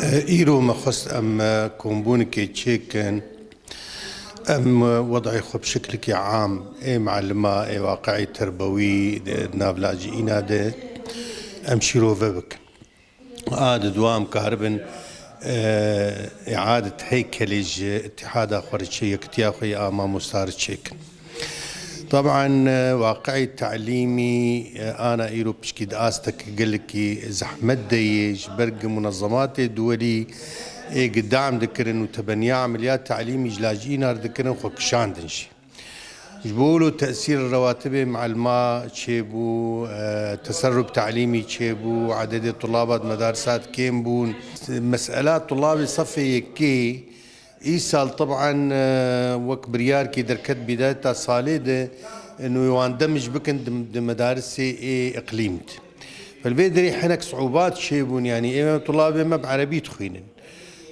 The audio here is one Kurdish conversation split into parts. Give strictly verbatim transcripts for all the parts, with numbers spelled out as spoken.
Îro me xwest em kombûnekê çêkin, em wedayê xwe bi şekilekî am ê muelima, ê waqi'î terbewî di nav lacîna de em şîrove bikin. A di dua em karibin îadet heykelê ji îtihada xwe re çê, yekitiya xwe yê a mamosta re çêkin. Teban, e, waqi'î te'lîmî, e, ana îro pişkî di astek gelekî zehmet de yê, ji ber ku munezematê duwelî ê ku dam dikirin û tebeniya emeliyat te'lîmî ji lacîna re dikirin, xwe kişandin jî. Ji bo wilo tesîr rewatibê muelima çêbû, e, teserrub te'lîmî çêbû, ededê tulaba di medarisa de kêm bûn. Mesela tulabê sefê yekê, Îsal teban, e, wek biryarkî derket bidayeta salê de, e, nû wan demij bikin di, di medarisê ê iqlîm de. Fel vê derê hinek siûbat çêbûn, yanî ê me tulabê me bi erebî dixwînin.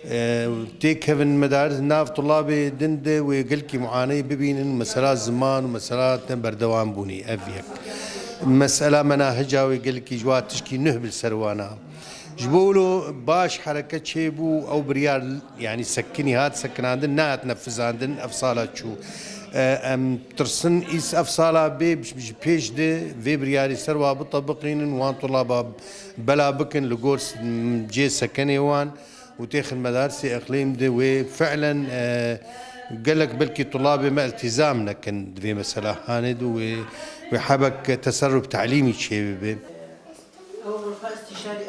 E, têkevin medaris nav tulabê din de wê gelkî muaneyê bibînin, mesela ziman û mesela te berdewam bûnî, ev yek. Mesela menahica wê gelkî ji wa tişkî nuh bil ser wana. Ji bo wilo baş hereket çêbû, ew biryar, yanî sekinî hat sekinandin, nehat nefizandin, ev sala çû. E, em tirsin îs ev sala bê, ji pêş de vê biryarî ser wa bitebiqînin, wan tulaba bela bikin li gor s-, cê sekenê wan û têxin medarsê iqlîm de wê fi'len, e, gelek belkî tulabê me iltîzam nekin di vê mesela hanê de wê, wê hebek teserrub te'lîmî çê bibe. Ew xwe îstîşarî